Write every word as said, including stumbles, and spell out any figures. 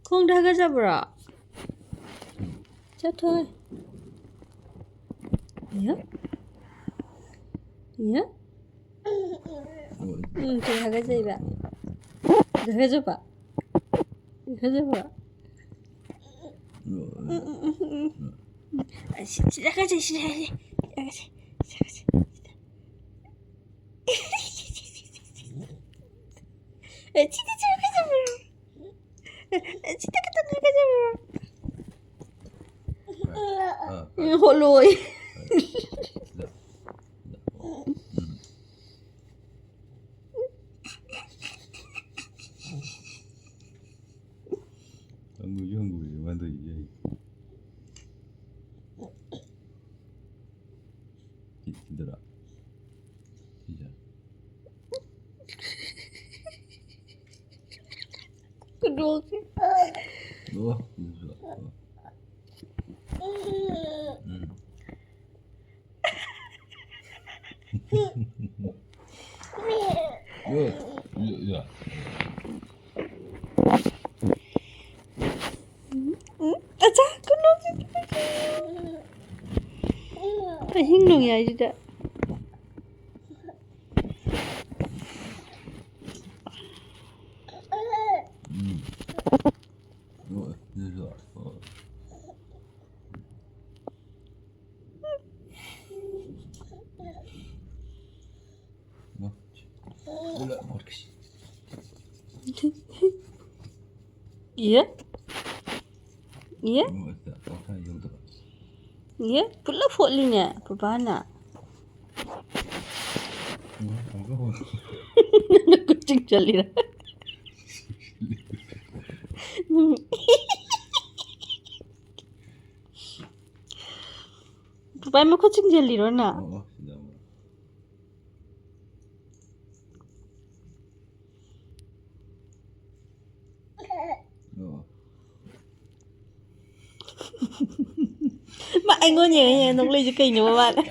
ꯈꯣꯡꯗ ꯍꯥꯒꯠꯆꯕ꯭ꯔꯣ? ꯆꯠꯊꯣꯏ꯫ ꯏꯌꯥ꯫ ꯏꯌꯥ꯫ ꯎꯝ, ꯀꯩ ꯍꯥꯒꯠꯆꯩꯕ? ꯍꯥꯒꯠꯆꯕ? ꯍꯥꯒꯠꯆꯕ? ꯎꯝ, ꯎꯝ, ꯎꯝ, ꯎꯝ, ꯎꯝ꯫ ꯑꯁꯤ, ꯁꯤꯗ ꯍꯥꯒꯠꯆꯩ, ꯁꯤꯗ ꯍꯥꯒꯠꯆꯩ, ꯁꯤꯗ ꯍꯥꯒꯠꯆꯩ, ꯁꯤꯗ ꯍꯥꯒꯠꯆꯩ꯫ ꯑꯦ, ꯁꯤꯗꯤ ꯁꯤ ꯍꯥꯒꯠꯆꯕ꯭ꯔꯣ? ꯑꯦ, ꯁꯤꯗ ꯈꯛꯇꯪ ꯍꯥꯒꯠꯆꯕ꯭ꯔꯣ? ꯑꯥ, ꯑꯥ, ꯎꯝ, ꯍꯣꯠꯂꯣꯏ꯫ ꯑꯥ, ꯁꯤꯗ, ꯁꯤꯗ꯫ ꯎꯝ꯫ ꯍꯪꯒꯣꯏꯁꯨ ꯍꯪꯒꯣꯏꯔꯦ ꯃꯥ ꯇꯧꯔꯤꯁꯦ꯫ ꯁꯤ-, ꯁꯤꯗꯔꯣ? ꯁꯤꯁꯦ? ꯈꯨꯗꯣꯛꯁꯦ꯫ ꯑꯣ, ꯁꯤꯗꯁꯨ꯫ ꯑꯣ꯫ ꯎꯝ꯫ ꯌꯥ, ꯌꯥ, ꯌꯥ꯫ ꯎꯝ, ꯎꯝ, ꯑꯆꯥ, ꯀꯩꯅꯣꯁꯦ꯫ ꯑꯍꯤꯡ ꯅꯣꯡꯌꯥꯏꯁꯤꯗ꯫ ꯎꯝ꯫ ꯑꯣ, ꯑꯗꯨꯁꯨ꯫ ꯑꯣ꯫ ꯏꯌꯦ? ꯏꯌꯦ? ꯏꯌꯦ? ꯄꯨꯂꯞ ꯍꯣꯠꯂꯤꯅꯦ, ꯄꯄꯥꯅ꯫ ꯅꯪꯅ ꯀꯣꯆꯤꯡ ꯆꯠꯂꯤꯔ? ꯄꯄꯥ ꯃꯈꯨꯠ ꯆꯤꯡꯁꯤꯜꯂꯤꯔꯣ ꯅꯪ? ꯑꯣ, ꯑꯣ, ꯁꯤꯗ ꯑꯃꯨꯛ꯫ ꯑꯣ꯫ ꯃꯥ ꯑꯩꯉꯣꯟꯗ ꯌꯦꯡꯉ ꯌꯦꯡꯉ ꯅꯣꯛꯂꯛꯏꯁꯦ ꯀꯩꯅꯣꯕ ꯃꯥꯅ?